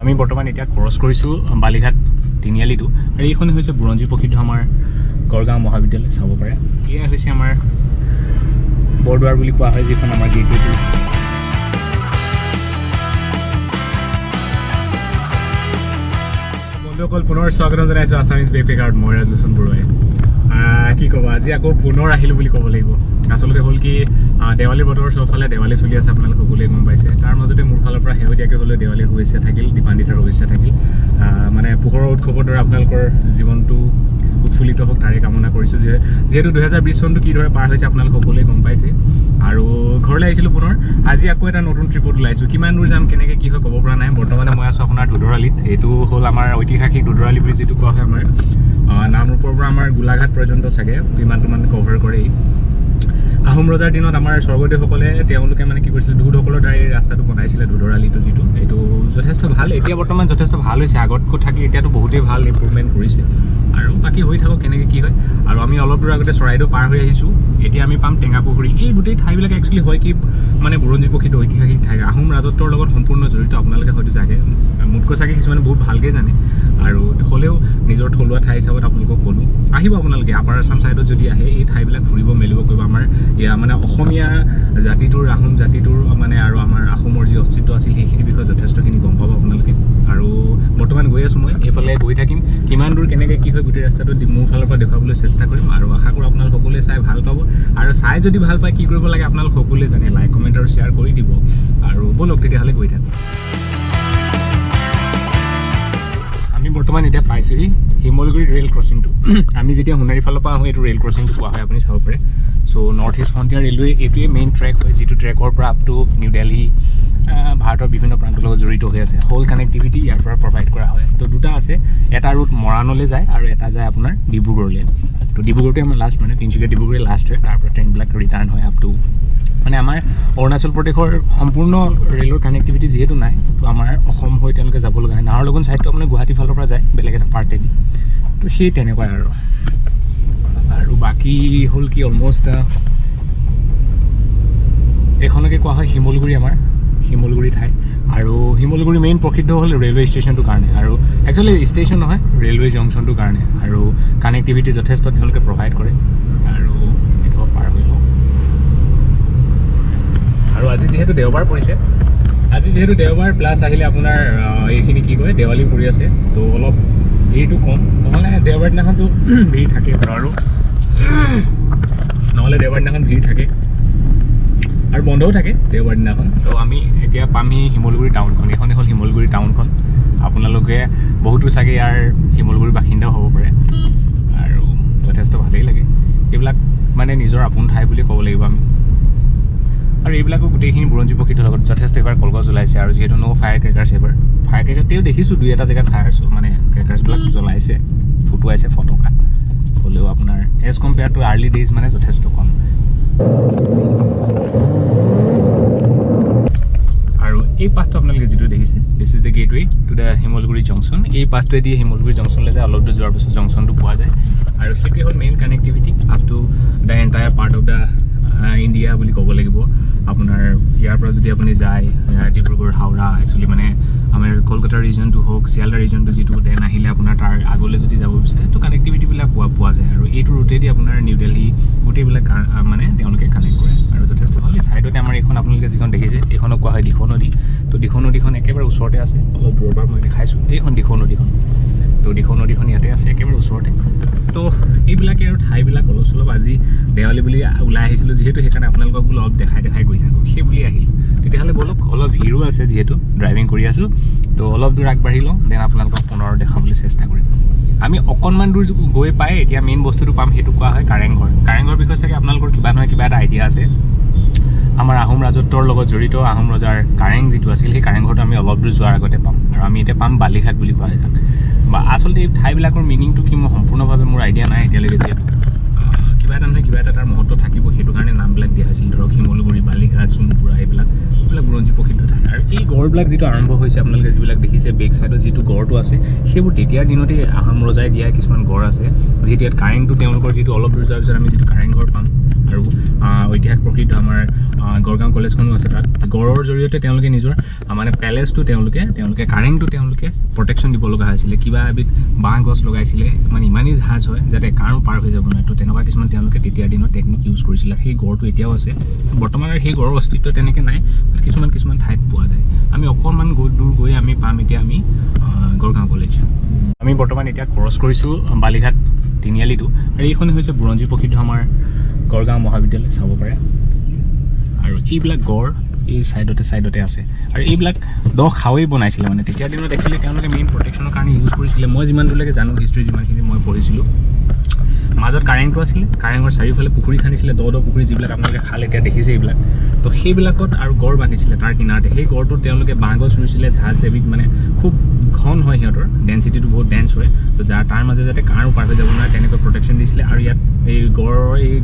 আমি বৰ্তমান এতিয়া ক্ৰছ কৰিছোঁ বালিঘাট তিনিআলিটো আৰু এইখনে হৈছে বুৰঞ্জী প্ৰসিদ্ধ আমাৰ গড়গাঁও মহাবিদ্যালয়, চাব পাৰে। এয়াই হৈছে আমাৰ বৰদুৱাৰ বুলি কোৱা হয়, যিখন আমাৰ গেটৱেটো। বন্ধুসকল, পুনৰ স্বাগতম জনাইছোঁ আছামিজ বেকপেকাৰত। মই ৰাজলোচন বৰুৱাই। কি ক'ব, আজি আকৌ পুনৰ আহিলোঁ বুলি ক'ব লাগিব। আচলতে হ'ল কি, দেৱালী বতৰ, চবফালে দেৱালী চলি আছে, আপোনালোক সকলোৱে গম পাইছে। তাৰ মাজতে মোৰ ফালৰ পৰা শেহতীয়াকৈ হ'লেও দেৱালীৰ শুভেচ্ছা থাকিল, দীপান্বিতাৰ শুভেচ্ছা থাকিল। মানে পোহৰৰ উৎসৱৰ দৰে আপোনালোকৰ জীৱনটো উৎফুল্লিত হওক, তাৰে কামনা কৰিছোঁ। যিহেতু 2020 চনটো কিদৰে পাৰ হৈছে আপোনালোক সকলোৱে গম পাইছে। আৰু ঘৰলৈ আহিছিলোঁ পুনৰ, আজি আকৌ এটা নতুন ট্ৰিপত ওলাইছোঁ। কিমান দূৰ যাম, কেনেকৈ কি হয় ক'ব পৰা নাই। বৰ্তমানে মই আছোঁ আপোনাৰ ধোদৰালিত। এইটো হ'ল আমাৰ ঐতিহাসিক ধোদৰালি বুলি যিটো কোৱা হয়, আমাৰ নামৰূপৰ পৰা আমাৰ গোলাঘাট পৰ্যন্ত চাগে ইমানটো মানে কভাৰ কৰে। আহোম ৰজাৰ দিনত আমাৰ স্বৰ্গদেউসকলে তেওঁলোকে মানে কি কৰিছিলে, ধোদসকলৰ দ্বাৰা এই ৰাস্তাটো বনাইছিলে, ধোদৰালিটো যিটো, এইটো যথেষ্ট ভাল। এতিয়া বৰ্তমান যথেষ্ট ভাল হৈছে, আগতকৈ থাকি এতিয়াতো বহুতেই ভাল ইম্প্ৰুভমেণ্ট কৰিছে। আৰু বাকী হৈ থাকক কেনেকৈ কি হয়। আৰু আমি অলপ দূৰ আগতে চৰাইদেউ পাৰ হৈ আহিছোঁ, এতিয়া আমি পাম টেঙাপুখুৰী। এই গোটেই ঠাইবিলাক একচুৱেলি হয় কি, মানে বুৰঞ্জী প্ৰসিদ্ধ ঐতিহাসিক ঠাই, আহোম ৰাজত্বৰ লগত সম্পূৰ্ণ জড়িত। আপোনালোকে হয়তো জাগে, মোতকৈ চাগে কিছুমানে বহুত ভালকৈ জানে, আৰু হ'লেও নিজৰ থলুৱা ঠাই হিচাপত আপোনালোকক ক'লোঁ। আহিব আপোনালোকে আপাৰ আছাম ছাইডত যদি আহে, এই ঠাইবিলাক ফুৰিব মেলিব কৰিব। আমাৰ মানে অসমীয়া জাতিটোৰ, আহোম জাতিটোৰ মানে আৰু আমাৰ আহোমৰ যি অস্তিত্ব আছিল, সেইখিনি বিষয়ে যথেষ্টখিনি গম পাব আপোনালোকে। আৰু বৰ্তমান গৈ আছোঁ মই, এইফালে গৈ থাকিম। কিমান দূৰ কেনেকৈ কি হয় গোটেই ৰাস্তাটো মোৰ ফালৰ পৰা দেখুৱাবলৈ চেষ্টা কৰিম। আৰু আশা কৰোঁ আপোনালোক সকলোৱে চাই ভাল পাব। আৰু চাই যদি ভাল পায়, কি কৰিব লাগে আপোনালোক সকলোৱে জানে, লাইক, কমেণ্ট আৰু শ্বেয়াৰ কৰি দিব। আৰু ব'লক তেতিয়াহ'লে গৈ থাকোঁ। আমি বৰ্তমান এতিয়া পাইছোঁহি শিমলুগুৰি ৰেল ক্ৰচিংটো। আমি যেতিয়া সোণাৰী ফালৰ পৰা আহোঁ, এইটো ৰেল ক্ৰচিংটো পোৱা হয়, আপুনি চাব পাৰে। চ' নৰ্থ ইষ্ট ফ্ৰণ্টিয়াৰ ৰেলৱে এইটোৱে মেইন ট্ৰেক হয়, যিটো ট্ৰেকৰ পৰা আপ টু নিউ দেলহি, ভাৰতৰ বিভিন্ন প্ৰান্তৰ লগত জড়িত হৈ আছে। হোল কানেক্টিভিটি ইয়াৰ পৰা প্ৰভাইড কৰা হয়। তো দুটা আছে, এটা ৰুট মৰাণলৈ যায় আৰু এটা যায় আপোনাৰ ডিব্ৰুগড়লৈ। তো ডিব্ৰুগড়টোৱে আমাৰ লাষ্ট, মানে তিনিচুকীয়া ডিব্ৰুগড়ে লাষ্ট হয়। তাৰ পৰা ট্ৰেইনবিলাক ৰিটাৰ্ণ হয় আপ টু মানে আমাৰ অৰুণাচল প্ৰদেশৰ সম্পূৰ্ণ ৰেলৰ কানেক্টিভিটি যিহেতু নাই, তো আমাৰ অসম হৈ তেওঁলোকে যাব লগা হয়। নাহৰলগুন ছাইডটো আপোনাৰ গুৱাহাটী ফালৰ পৰা যায় বেলেগ এটা পাৰ্টেদি। তো সেই তেনেকুৱাই আৰু। আৰু বাকী হ'ল কি, অলমষ্ট এইখনকে কোৱা হয় শিমলুগুৰি, আমাৰ শিমলুগুৰি ঠাই। আৰু শিমলুগুৰি মেইন প্ৰসিদ্ধ হ'ল ৰেলৱে ষ্টেচনটোৰ কাৰণে, আৰু একচুৱেলি ষ্টেচন নহয়, ৰেলৱে জংচনটোৰ কাৰণে। আৰু কানেক্টিভিটি যথেষ্ট তেওঁলোকে প্ৰভাইড কৰে। আৰু এইটো পাৰ হৈ লওঁ। আৰু আজি যিহেতু দেওবাৰ পৰিছে, আজি যিহেতু দেওবাৰ প্লাছ আহিলে আপোনাৰ এইখিনি কি কয়, দেৱালী পৰি আছে, তো অলপ ভিৰটো কম। নহ'লে দেওবাৰ দিনাখনতো ভিৰ থাকে আৰু নহ'লে দেওবাৰ দিনাখন ভিৰ থাকে আৰু বন্ধও থাকে দেওবাৰ দিনাখন। ত' আমি এতিয়া পামহি শিমলুগুৰি টাউনখন। এইখনেই হ'ল শিমলুগুৰি টাউনখন। আপোনালোকে বহুতো চাগে ইয়াৰ শিমলুগুৰি বাসিন্দাও হ'ব পাৰে। আৰু যথেষ্ট ভালেই লাগে এইবিলাক, মানে নিজৰ আপোন ঠাই বুলি ক'ব লাগিব আমি। আৰু এইবিলাকো গোটেইখিনি বুৰঞ্জী প্ৰসিদ্ধৰ লগত যথেষ্ট। এইবাৰ কলগছ ওলাইছে আৰু যিহেতু ন' ফায়াৰ ক্ৰেকাৰ্ছ এইবাৰ। ফায়াৰ ক্ৰেকাৰ তেওঁ দেখিছোঁ দুই এটা জেগাত ফায়াৰ মানে ক্ৰেকাৰ্ছবিলাক জ্বলাইছে, ফুটুৱাইছে ফটকা, হ'লেও আপোনাৰ as compare to early days মানে যথেষ্ট কম। আৰু এই পাথটো আপোনালোকে যিটো দেখিছে, this is the gateway to the Simaluguri junction. এই পাথটোৱেদি শিমলুগুৰি জংচনলৈ যায়। অলপ দূৰ যোৱাৰ পিছত জংচনটো পোৱা যায় আৰু সেইটোৱে হ'ল main connectivity up to the entire part of the India বুলি ক'ব লাগিব। আপোনাৰ ইয়াৰ পৰা যদি আপুনি যায় ডিব্ৰুগড়, হাওৰা, একচুৱেলি মানে আমাৰ কলকাতা ৰিজনটো হওক, শিয়ালদা ৰিজনটো যিটো, then আহিলে আপোনাৰ তাৰ আগলৈ যদি যাব বিচাৰে, তো কানেক্টিভিটিবিলাক পোৱা পোৱা যায়। আৰু এইটো ৰুটেদি আপোনাৰ নিউ দেলহি গোটেইবিলাক মানে তেওঁলোকে কানেক্ট কৰে আৰু যথেষ্ট ভাল। এই ছাইডতে আমাৰ এইখন আপোনালোকে যিখন দেখিছে, এইখনক কোৱা হয় দিখৌ নদী। তো দিখৌ নদীখন একেবাৰে ওচৰতে আছে, অলপ দূৰৰ পৰা মই দেখাইছোঁ। এইখন দিখৌ নদীখন, তো দিখৌ নদীখন ইয়াতে আছে একেবাৰে ওচৰতে। তো এইবিলাকে আৰু ঠাইবিলাক অলপ চলপ। আজি দেৱালী বুলি ওলাই আহিছিলোঁ যিহেতু, সেইকাৰণে আপোনালোকক বোলো অলপ দেখাই দেখাই গৈ থাকোঁ, সেই বুলি আহিলোঁ। তেতিয়াহ'লে ব'লক, অলপ ভিৰো আছে যিহেতু ড্ৰাইভিং কৰি আছোঁ, তো অলপ দূৰ আগবাঢ়ি লওঁ, then আপোনালোকক পুনৰ দেখাবলৈ চেষ্টা কৰিম। আমি অকণমান দূৰ গৈ পাই এতিয়া মেইন বস্তুটো পাম, সেইটো কোৱা হয় কাৰেংঘৰ। কাৰেংঘৰ বিষয়ে চাগে আপোনালোকৰ কিবা নহয় কিবা এটা আইডিয়া আছে। আমাৰ আহোম ৰাজত্বৰ লগত জড়িত আহোম ৰজাৰ কাৰেং যিটো আছিল, সেই কাৰেংঘৰটো আমি অলপ দূৰ যোৱাৰ আগতে পাম। আৰু আমি এতিয়া পাম বালিঘাট বুলি কোৱা হয় যাক। বা আচলতে এই ঠাইবিলাকৰ মিনিংটো কি মই সম্পূৰ্ণভাৱে মোৰ আইডিয়া নাই এতিয়ালৈকে। যিহেতু কিবা এটা নহয় কিবা এটা তাৰ মহত্ব থাকিব, সেইটো কাৰণে নামবিলাক দিয়া হৈছিল। ধৰক শিমলুগুৰি, বালিঘাট, চুমপুৰা, এইবিলাক বুৰঞ্জী প্ৰসিদ্ধ ঠাই। আৰু এই গড়বিলাক যিটো আৰম্ভ হৈছে, আপোনালোকে যিবিলাক দেখিছে বেক চাইডত যিটো গড়টো আছে, সেইবোৰ তেতিয়াৰ দিনতেই আহোম ৰজাই দিয়া কিছুমান গড় আছে। যিহেতু ইয়াত কাৰেংটো তেওঁলোকৰ যিটো, অলপ দূৰ যোৱাৰ পিছত আমি যিটো কাৰেংঘৰ পাম। আৰু ঐতিহাসিক প্ৰসিদ্ধ আমাৰ গড়গাঁও কলেজখনো আছে। তাত গড়ৰ জৰিয়তে তেওঁলোকে নিজৰ মানে পেলেচটো তেওঁলোকে তেওঁলোকে কাৰেংটো তেওঁলোকে প্ৰটেকশ্যন দিব লগা হৈছিলে। কিবা এবিধ বাঁহ গছ লগাইছিলে, মানে ইমানেই ঝাঁজ হয় যাতে কাৰো পাৰ হৈ যাব নোৱাৰে। তো তেনেকুৱা কিছুমান তেওঁলোকে তেতিয়াৰ দিনত টেকনিক ইউজ কৰিছিলে। সেই গড়টো এতিয়াও আছে। বৰ্তমান সেই গড়ৰ অস্তিত্ব তেনেকৈ নাই, বাট কিছুমান কিছুমান ঠাইত পোৱা যায়। আমি অকণমান গৈ দূৰ গৈ আমি পাম এতিয়া আমি গড়গাঁও কলেজ। আমি বৰ্তমান এতিয়া ক্ৰছ কৰিছোঁ বালিঘাট তিনিআলিটো আৰু এইখনে হৈছে বুৰঞ্জী প্ৰসিদ্ধ আমাৰ গড়গাঁও মহাবিদ্যালয়, চাব পাৰে। আৰু এইবিলাক গড় এই ছাইডতে ছাইডতে আছে আৰু এইবিলাক খাৱৈ বনাইছিলে, মানে তেতিয়াৰ দিনত একচুৱেলি তেওঁলোকে মেইন প্ৰটেকশ্যনৰ কাৰণে ইউজ কৰিছিলে। মই যিমান দূৰলৈকে জানো, হিষ্ট্ৰী যিমানখিনি মই পঢ়িছিলোঁ, মাজত কাৰেংটো আছিলে, কাৰেঙৰ চাৰিওফালে পুখুৰী খান্দিছিলে, দ দ পুখুৰী, যিবিলাক আপোনালোকে খাল এতিয়া দেখিছে এইবিলাক। তো সেইবিলাকত আৰু গড় বান্ধিছিলে তাৰ কিনাৰতে। সেই গড়টোত তেওঁলোকে বাঁহ গছ ৰুইছিলে, ঝাঁজ এবিধ, মানে খুব ঘন হয়, সিহঁতৰ ডেঞ্চিটিটো বহুত ডেঞ্চ হয়। তো যাৰ তাৰ মাজে যাতে কাৰো পাৰ হৈ যাব নোৱাৰে তেনেকৈ প্ৰটেকশ্যন দিছিলে। আৰু ইয়াত এই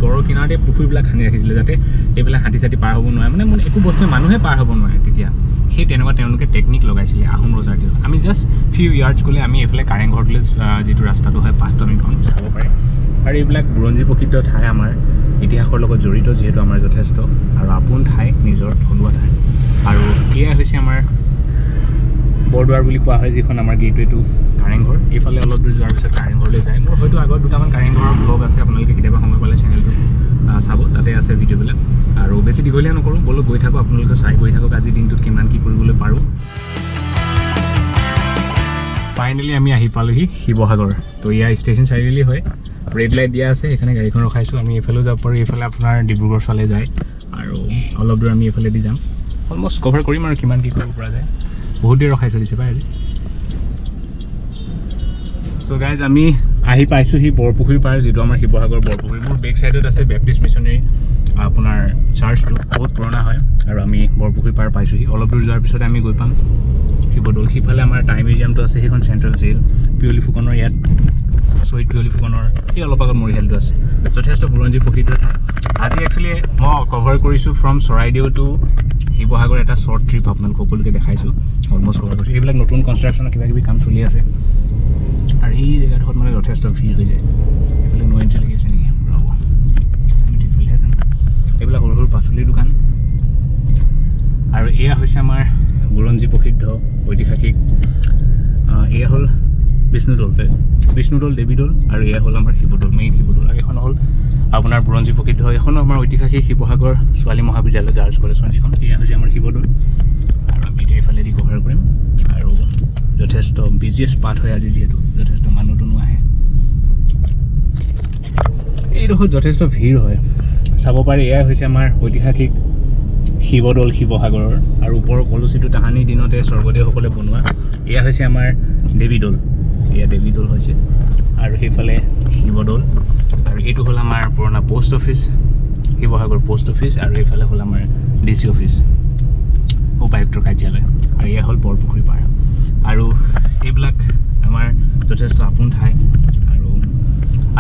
গড়ৰ কিনাৰতে পুখুৰীবিলাক খান্দি ৰাখিছিলে, যাতে এইবিলাক হাতী চাতী পাৰ হ'ব নোৱাৰে, মানে মানে একো বস্তুৱে মানুহে পাৰ হ'ব নোৱাৰে। তেতিয়া সেই তেনেকুৱা তেওঁলোকে টেকনিক লগাইছিলে আহোম ৰজাৰ দিনত। আমি জাষ্ট ফিউ ইয়াৰ্ডছ গ'লে আমি এইফালে কাৰেংঘৰটোলৈ যিটো ৰাস্তাটো হয়, পাথটো আমি পাম, চাব পাৰে। আৰু এইবিলাক বুৰঞ্জী প্ৰসিদ্ধ ঠাই, আমাৰ ইতিহাসৰ লগত জড়িত যিহেতু আমাৰ যথেষ্ট আৰু আপোন ঠাই, নিজৰ থলুৱা ঠাই। আৰু এয়াই হৈছে আমাৰ বৰদুৱাৰ বুলি কোৱা হয়, যিখন আমাৰ গেটৱেটো কাৰেংঘৰ। এইফালে অলপ দূৰ যোৱাৰ পিছত কাৰেংঘৰলৈ যায়। মোৰ হয়তো আগত দুটামান কাৰেংঘৰৰ ব্লগ আছে, আপোনালোকে কেতিয়াবা সময় পালে চেনেলটো চাব, তাতে আছে ভিডিঅ'বিলাক। আৰু বেছি দীঘলীয়া নকৰোঁ, ব'লক গৈ থাকোঁ, আপোনালোকে চাই গৈ থাকক আজিৰ দিনটোত কিমান কি কৰিবলৈ পাৰোঁ। ফাইনেলি আমি আহি পালোহি শিৱসাগৰ। তো ইয়াৰ ষ্টেচন চাৰিআলি হয়, ৰেড লাইট দিয়া আছে, সেইকাৰণে গাড়ীখন ৰখাইছোঁ। আমি এইফালেও যাব পাৰোঁ, এইফালে আপোনাৰ ডিব্ৰুগড় ফালে যায় আৰু অলপ দূৰ আমি এইফালেদি যাম। অলমষ্ট কভাৰ কৰিম আৰু কিমান কি কৰিব পৰা যায়। বহুত দেৰি ৰখাই থৈ দিছে পাই আজি। চ' গাইজ, আমি আহি পাইছোঁহি বৰপুখুৰী পাৰ, যিটো আমাৰ শিৱসাগৰ বৰপুখুৰী। মোৰ বেক চাইডত আছে বেপ্টিষ্ট মিছনেৰী আপোনাৰ চাৰ্চটো, বহুত পুৰণা হয়। আৰু আমি বৰপুখুৰী পাৰ পাইছোঁহি। অলপ দূৰ যোৱাৰ পিছতে আমি গৈ পাম শিৱদৌল। সিফালে আমাৰ টাইম মিউজিয়ামটো আছে, সেইখন চেণ্ট্ৰেল জেইল, পিয়লি ফুকনৰ, ইয়াত শ্বহীদ পিয়লি ফুকনৰ এই অলপ আগত মৰিশালিটো আছে। যথেষ্ট বুৰঞ্জী প্ৰসিদ্ধ ঠাই। আজি একচুৱেলি মই কভাৰ কৰিছোঁ ফ্ৰম চৰাইদেউ টু শিৱসাগৰ, এটা শ্বৰ্ট ট্ৰিপ আপোনালোক সকলোকে দেখাইছোঁ, অলমষ্ট কভাৰ কৰিছোঁ। এইবিলাক নতুন কনষ্ট্ৰাকশ্যনৰ কিবা কিবি কাম চলি আছে আৰু এই জেগাডোখৰত মানে যথেষ্ট ভিৰ হৈ যায়। এইফালে ন' এণ্ট্ৰি লাগি আছে নেকি? ৰ'ব, আমি সেইফালেহে যাম। এইবিলাক সৰু সৰু পাচলিৰ দোকান। আৰু এয়া হৈছে আমাৰ বুৰঞ্জী প্ৰসিদ্ধ ঐতিহাসিক এয়া হ'ল বিষ্ণুদৌল, বিষ্ণুদৌল, দেৱীদৌল আৰু এয়া হ'ল আমাৰ শিৱদৌল, মেইন শিৱদৌল। আৰু এইখন হ'ল আপোনাৰ বুৰঞ্জী প্ৰসিদ্ধ, এইখনো আমাৰ ঐতিহাসিক শিৱসাগৰ ছোৱালী মহাবিদ্যালয় গাৰ্লছ কলেজখন যিখন, এয়া হৈছে আমাৰ শিৱদৌল। আৰু আমি এতিয়া এইফালেদি কভাৰ কৰিম। আৰু যথেষ্ট বিজিয়েষ্ট পাথ হয় আজি, যিহেতু যথেষ্ট মানুহ দুনুহ আহে। এইডোখৰত যথেষ্ট ভিৰ হয়, চাব পাৰে। এয়াই হৈছে আমাৰ ঐতিহাসিক শিৱদৌল শিৱসাগৰৰ আৰু ওপৰৰ কলচীটো তাহানিৰ দিনতে স্বৰ্গদেউসকলে বনোৱা। এয়া হৈছে আমাৰ দেৱীদৌল, এয়া দেৱীদৌল হৈছে আৰু সেইফালে শিৱদৌল। আৰু এইটো হ'ল আমাৰ পুৰণা post office, Sivasagar post office. আৰু এইফালে হ'ল আমাৰ ডি চি অফিচ, উপায়ুক্তৰ কাৰ্যালয়। আৰু এয়া হ'ল বৰপুখুৰী পাৰ। আৰু এইবিলাক আমাৰ যথেষ্ট আপোন ঠাই। আৰু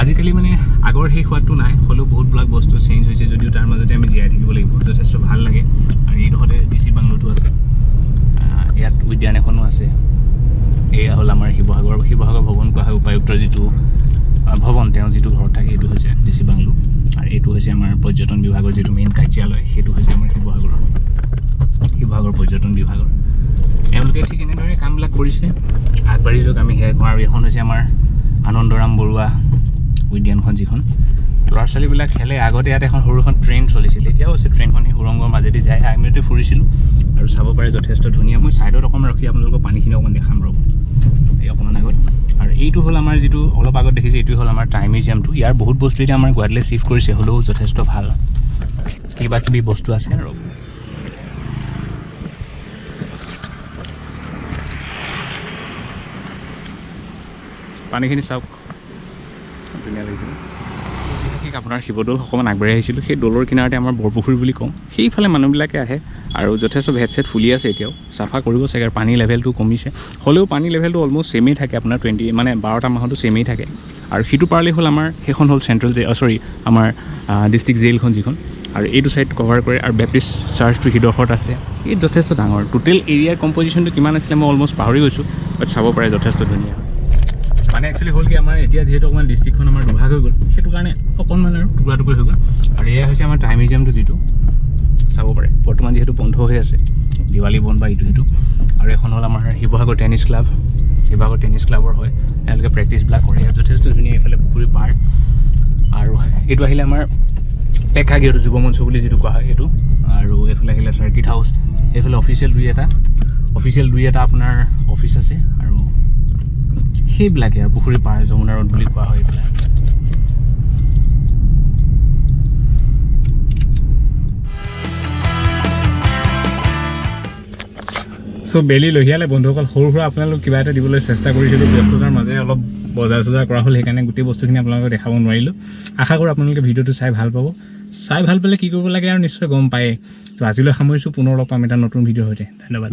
আজিকালি মানে আগৰ সেই সোৱাদটো নাই, হ'লেও বহুতবিলাক বস্তু চেঞ্জ হৈছে যদিও তাৰ মাজতে আমি জীয়াই থাকিব লাগিব। যথেষ্ট ভাল লাগে। আৰু এইডোখৰতে ডি চি বাংলোটো আছে, ইয়াত উদ্যান এখনো আছে। এয়া হ'ল আমাৰ শিৱসাগৰ শিৱসাগৰ ভৱন কোৱা হয়, উপায়ুক্তৰ যিটো ভৱন, তেওঁ যিটো ঘৰত থাকে, এইটো হৈছে ডি চি বাংলো। আৰু এইটো হৈছে আমাৰ পৰ্যটন বিভাগৰ যিটো মেইন কাৰ্যালয়, সেইটো হৈছে আমাৰ শিৱসাগৰৰ শিৱসাগৰ পৰ্যটন বিভাগৰ। এওঁলোকে ঠিক এনেদৰে কামবিলাক কৰিছে, আগবাঢ়ি যাওক আমি সেয়াই কওঁ। আৰু এইখন হৈছে আমাৰ আনন্দৰাম বৰুৱা উদ্যানখন, যিখন ল'ৰা ছোৱালীবিলাক খেলে। আগতে ইয়াত এখন সৰু এখন ট্ৰেইন চলিছিল, এতিয়াও আছে ট্ৰেইনখন, সেই সুৰংগৰ মাজেদি যায়। আমিতো ফুৰিছিলোঁ আৰু চাব পাৰে যথেষ্ট ধুনীয়া। মই ছাইডত অকণমান ৰখি আপোনালোকক পানীখিনি অকণমান দেখাম, ৰ'ব, এই অকণমান আগত। আৰু এইটো হ'ল আমাৰ যিটো অলপ আগত দেখিছে, এইটো হ'ল আমাৰ টাইম মিউজিয়ামটো। ইয়াৰ বহুত বস্তু এতিয়া আমাৰ গুৱাহাটীলৈ চিফ্ট কৰিছে, হ'লেও যথেষ্ট ভাল কিবা কিবি বস্তু আছে। আৰু পানীখিনি চাওক, ধুনীয়া লাগিছে। ঐতিহাসিক আপোনাৰ শিৱদৌল অকণমান আগবাঢ়ি আহিছিলোঁ, সেই দৌলৰ কিনাৰতে আমাৰ বৰপুখুৰী বুলি কওঁ। সেইফালে মানুহবিলাকে আহে আৰু যথেষ্ট ভেট চেট ফুলি আছে, এতিয়াও চাফা কৰিব চাগে। আৰু পানী লেভেলটো কমিছে, হ'লেও পানী লেভেলটো অলমষ্ট ছেমেই থাকে আপোনাৰ 20, মানে 12টা মাহতো ছেমেই থাকে। আৰু সিটো পাৰলেই হ'ল আমাৰ সেইখন হ'ল চেণ্ট্ৰেল জে, চৰি, আমাৰ ডিষ্ট্ৰিক্ট জেইলখন যিখন, আৰু এইটো ছাইড কভাৰ কৰে। আৰু বেপ্টিষ্ট চাৰ্চটো সিডোখৰত আছে, এই যথেষ্ট ডাঙৰ। টোটেল এৰিয়াৰ কম্পজিশ্যনটো কিমান আছিলে মই অলমষ্ট পাহৰি গৈছোঁ, বাট চাব পাৰে যথেষ্ট ধুনীয়া হয়। মানে একচুৱেলি হ'ল কি, আমাৰ এতিয়া যিহেতু অকণমান ডিষ্ট্ৰিক্টখন আমাৰ দুভাগ হৈ গ'ল, সেইটো কাৰণে অকণমান আৰু টুকুৰা টুকুৰি হৈ গ'ল। আৰু এয়া হৈছে আমাৰ টাইম মিউজিয়ামটো, যিটো চাব পাৰে, বৰ্তমান যিহেতু বন্ধ হৈ আছে, দিৱালী বন্ধ বা ইটো সিটো। আৰু এখন হ'ল আমাৰ Sivasagar tennis club, Sivasagar tennis ক্লাবৰ হয়, এওঁলোকে প্ৰেক্টিছবিলাক কৰে। ইয়াত যথেষ্ট ধুনীয়া, এইফালে পুখুৰী পাৰ। আৰু এইটো আহিলে আমাৰ প্ৰেক্ষাগৃহটো, যুৱ মঞ্চ বুলি যিটো কোৱা হয় সেইটো। আৰু এইফালে আহিলে চাৰ্কিট হাউচ, এইফালে অফিচিয়েল দুই এটা আপোনাৰ অফিচ আছে। আৰু সেইবিলাকে আৰু পুখুৰী পাৰ, যমুনা ৰোড বুলি কোৱা হয় এইফালে। চ' বেলি লহিয়ালে বন্ধুসকল, সৰু সুৰা আপোনালোক কিবা এটা দিবলৈ চেষ্টা কৰিছিলোঁ। ব্যস্ততাৰ মাজেৰে অলপ বজাৰ চজাৰ কৰা হ'ল, সেইকাৰণে গোটেই বস্তুখিনি আপোনালোকক দেখাব নোৱাৰিলোঁ। আশা কৰোঁ আপোনালোকে ভিডিঅ'টো চাই ভাল পাব। চাই ভাল পালে কি কৰিব লাগে আৰু নিশ্চয় গম পায়েই। ত' আজিলৈ সামৰিছোঁ, পুনৰ লগ পাম এটা নতুন ভিডিঅ'ৰ সৈতে। ধন্যবাদ।